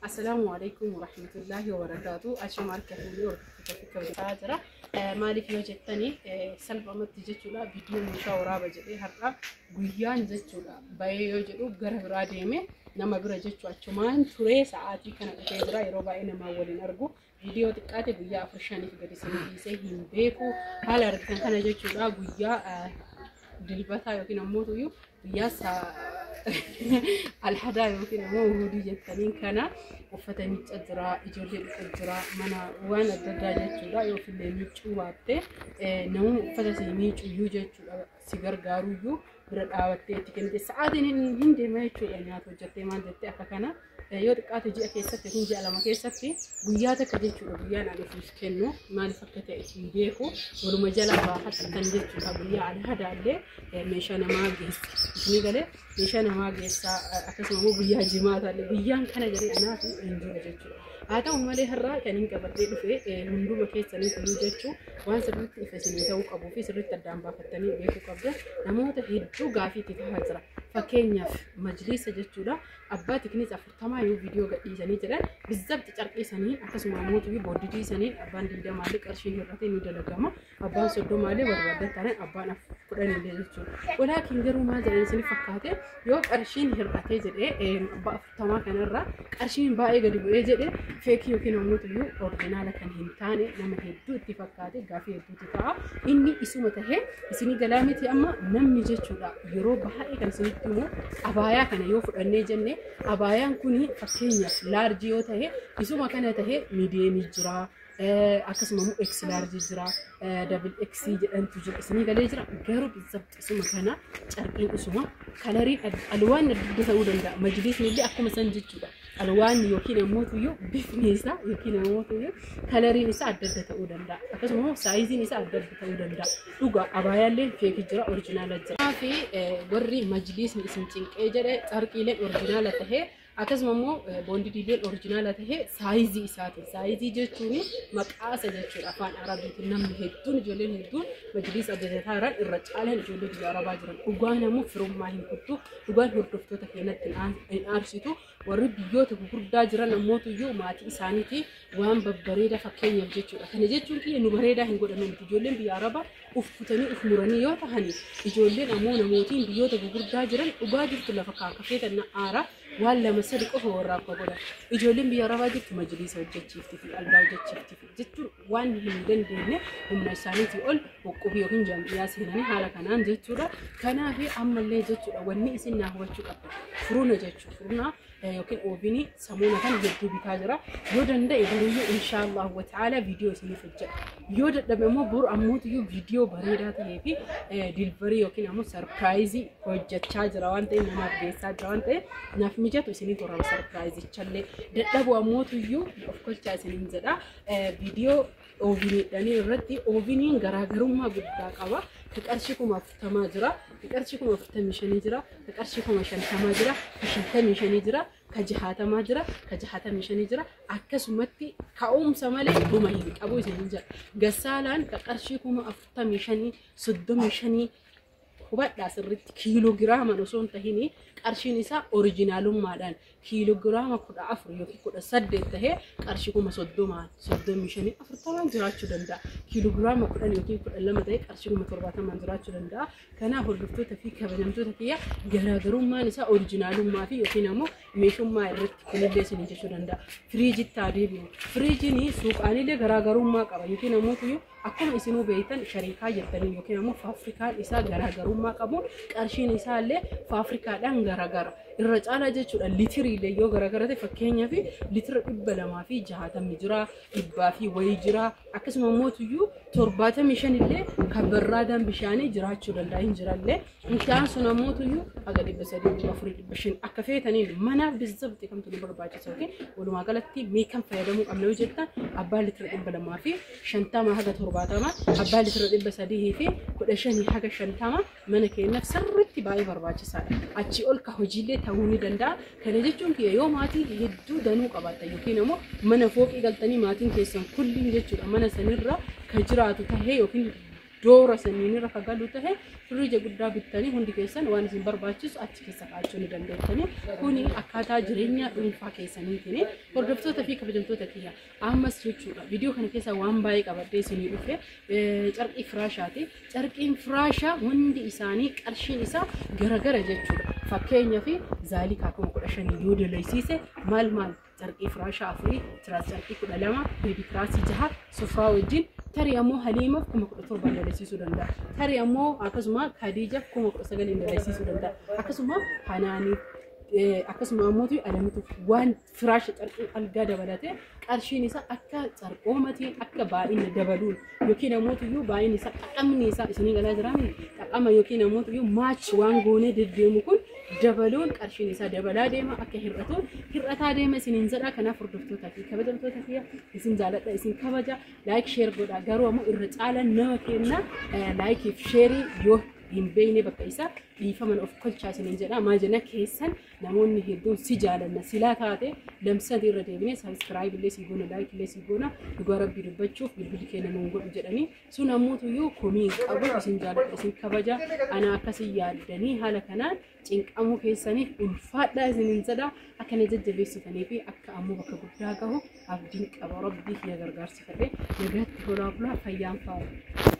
Assalaamu alaikum warahmatullaahi wabarakaatu. Ashama harka fuunee hordoftoota fi kabajaa jira. Maaliif yoo jettanii, salphumatti jechuudha, viidiyoo meeshaa waraaba jedhee har'a guyyaan jechuudha bahee yoo jedhu gara biraa deeme, nama bira jechuu achumaan turee sa'aatii kana dhufee jira. Yeroo baay'ee namaa waliin argu, viidiyoo xiqqaate guyyaa afur shaniif gadi isin dhiisee hin beeku. Haala argitan kana jechuudha, guyyaa Dilbataa yookiin ammoo guyyaa Alhadaa yookiin ammoo Uhudii jettaniin kana uffata miicca jira, ijoollee dhiqa jira, mana waan adda addaa jechuudha. Yoo fillee miiccuu baatte, namuma uffata si miicuyyuu jechuudha, si gargaaruyyuu bira dhaabattee itti kennite, sa'aatiin hin deema jechuudha. Nyaata hojjettee maal jettee akka kana yoo xiqqaate ji'a keessatti yookiin ji'a 2 keessatti guyyaa takka jechuudha guyyaan ani ofiif kennu. Maaliif akka ta'e hin beeku, waluma jala baafattan jechuudha. Guyyaa Alhadaallee meeshaa namaa geessa, isinii galee, meeshaa namaa geessa. Akkasuma immoo guyyaa Jimaataallee guyyaan kana jedhee anaaf hin jiru jechuudha. Haa ta'u malee, har'aa kan hin qabadhee dhufe hunduma keessaniif iyyuu jechuu waan sirriitti ifa isinii ta'uu qabuu fi sirriitti addaan baafattanii beekuu qabdu, namoota hedduu gaafii itti tahaa jira. Fakkeenyaaf majliisa jechuudha. Abbaa tiknis 40 yoo viidiyoo gadhiisanii jedhan, bizzabti carqii saniin, akkasuma ammoo booddidii saniin abbaan 20llee qarshiin hir'atee ni dalagama. Abbaan 30llee barbaadan taanaan, abbaan 10llee jechuudha. Walaakin garuu maal jedhan isin fakkaate, yoo qarshiin hir'atee jedhee abbaa 40 kanarraa qarshiin baay'ee gadi bu'ee jedhee, fake yookiin ammoo iyyuu original kan hin taane nama hedduu itti fakkaate, gaafii hedduutu ta'a. Inni isuma tahee isinii galaa miti. Amma namni jechuudha yeroo baay'ee kan isinitti himu, abaayaa kana yoo fudhannee jenne, abaayaan kun fakkeenyaaf large yoo ta'e, isuma kana tahee medium jira. Akkasuma immoo X large jira, double X jedhantu jira. Isinii galee jira. Garuu bizzabti isuma kana, carqiin isuma, coloriin alwaan adda adda ta'uu danda'a. Majliisni illee akkuma san jechuudha. Alwaan yookiin ammoo tuyyuu bifni isaa yookiin ammoo tuyyuu coloriin isaa adda adda ta'uu danda'a. Akkasuma immoo sizeiin isaa adda adda ta'uu danda'a. Dhugaa abaayaallee fake jira, original jira. Fi warri majliisni isin cinqee jedhe, carqiileen original tahee, akkasuma immoo boondidiileen original tahee, size isaatiin, size jechuun maqaasa jechuudha afaan Arabiitiin, namni hedduun, ijoolleen hedduun majliisa ajajataa jiran, irra caalaan ijoollee biyya Arabaa jiran, dhugaan ammoo firummaa hin kuttu, dhugaan hordoftoota keenyatti hin aarsitu. Warri biyyoota gurguddaa jiran ammootuyyuu maatii isaaniitii waan babbareeda, fakkeenyaaf jechuudha. Kana jechuun kiyya nu bareedaa hin godhamu miti. Ijoolleen biyya Arabaa uf kutanii uf muranii yoo tahani, ijoolleen ammoo namootiin biyyoota gurguddaa jiran dhugaa jirtu lafa kaakafee tan aara waan lama sadi qofa warraaf ka godhan. Ijoolleen biyya Arabaa jirtu majliisa hojjechiifti fi algaa hojjechiifti fi jechuun waan hin dandeenye humna isaaniitii ol huqqubii yookiin jaam'iyyaa seenanii haala kanaan jechuudha. Kanaaf ammallee jechuudha wanni isin naa hubachuu qabdan, furuuna jechuudha, furuna yookiin oven samuuna kana hedduu bitaa jira. Yoo danda'e baruyyuu inshaallah wa ta'ala viidiyoo isiniif hojjedha. Yoo dadhabe immoo boru ammootiyyuu viidiyoo bareedaa ta'ee fi delivery yookiin ammoo surprise hojjechaa jira waan ta'eef, namaaf geessaa jira waan ta'eef, naaf mijatu isiniif waraaba surpriseichallee. Dadhabu ammootiyyuu of kolchaa isiniin jedha. Viidiyoo oveniidhanii irratti, oveniin garaagarummaa guddaa qaba. Ka qarshii 40,000 jira, ka qarshii 45,000 jira, ka qarshii 50,000 jira, ka 55 jira, ka 60 jira, ka 65 jira. Akkasumatti ka'umsa malee dhuma hin qabu isiniin jira. Gassaalaan ka qarshii 45,000, 35, hubadhaa sirriitti, kiiloogiraamaan osoo hin tahin qarshiin isaa originalummaadhaan kiiloogiraama 14 yookiin 18 tahee qarshii 30,000n, 35, 40n jiraachuu danda'a. Kiiloogiraama 10 yookiin 12 tahee qarshii 70,000n jiraachuu danda'a. Kanaaf hordoftoota fi kabajamtoota kiyya, garaagarummaan isaa originalummaa fi yookiin ammoo meeshummaa irratti kunillee isin jechuu danda'a. Firiijitti haa deebi'u. Firiijiin suuqaanillee garaagarummaa qaba yookiin ammoo akkuma isinuu beektan shariikaa jettanii yookiin ammoo faafrikaan isaa garaagarummaa qabuun qarshiin isaallee faafrikaadhaan garaagara. Irra caalaa jechuudha litiriilee yoo garaagara ta'e, fakkeenyaaf litira 260 jira, dhibbaa fi wayii jira, akkasuma immoo tuyyuu 75 illee kan barraadaan bishaanii jiraachuu danda'a, hin jirallee. Intaan sun ammoo tuyyuu haga 300, 400, 500 akka feetaniin manaaf bizzabti kamtu nu barbaachisa yookiin walumaa galatti mee kan fayyadamuu qabna yoo jettan, abbaa litira 250 haga 70, abbaa litira 315 haga 50 mana keenyaaf sirriitti baay'ee barbaachisaadha. Achii ol ka hojiilee ta'uu ni danda'a. Kana jechuun kiyya yoo maatii hedduu danuu qabaattan yookiin ammoo mana fooqii galtanii maatiin keessan kulliin jechuudha mana sanirra ka jiraatu tahee yookiin Doora saniin irra galu tahe firiija guddaa bittanii hundi keessan waan isin barbaachisu achi keessa kaa'achuu ni dandeettanii. Kuni akkaataa jireenya dhuunfaa keessaniitiin. Hordoftoota fi kabajamtoota kiyya, ammas jechuudha, viidiyoo kana keessa waan baay'ee qabadhee isinii dhufe carqii firaashaati. Carqiin firaashaa hundi isaanii qarshiin isaa garagara jechuudha. Fakkeenyaaf zaalikaa 15,000 yoo dalaysiise, maal maal, carqii firaashaa 4, tiraas carqii 12, baby tiraasii 6, sufraa wajjin, tarii ammoo Haliimaaf 17,000 dalaysiisuu danda'a. Tarii ammoo akkasuma Khadiijaaf 19,000 dalaysiisuu danda'a. Akkasuma Hanaaniif, akkasuma ammoo Alamituuf waan firaasha carqii algaa dabalatee qarshiin isaa akka carqoomatiin, akka baay'ina dabaluun yookiin ammoo baay'inni isaa, xaqamni isaa isinii galaa jiraami, xaqama yookiin ammoo match waan goonee deddeemu kun dabaluun qarshiin isaa dabalaa deema, akka hir'atuun hir'ataa deema isiniin jedha. Kanaaf hordoftootaa fi kabajamtoota kiyya, isin jaaladha, isin kabaja. Like, share godha. Garuu ammoo irra caalaan nama kenna like iif share yoo hin beekne bakka isaa dhiifaman of kolchaa isiniin jedha. Maal jenna, keessan namoonni hedduun si jaalanna, silaa taate lamsati irra deebinee subscribe illee sii goona, like illee sii goona, dhugaa Rabbii dubbachuuf bilbilli keenya nuun godhu jedhanii sun ammoo komii hin qabu. Isin jaaladha, isin kabaja. Ana akkasii yaaddanii haala kanaan cinqamuu keessaniif ulfaadhaa isiniin jedha. Akka na jajjabeessitanii fi akka ammoo bakka guddaa gahu abdiin qaba. Rabbii kiyya gargaarsifadhe. Nagaatti, holaa bulaa, fayyaan faaya.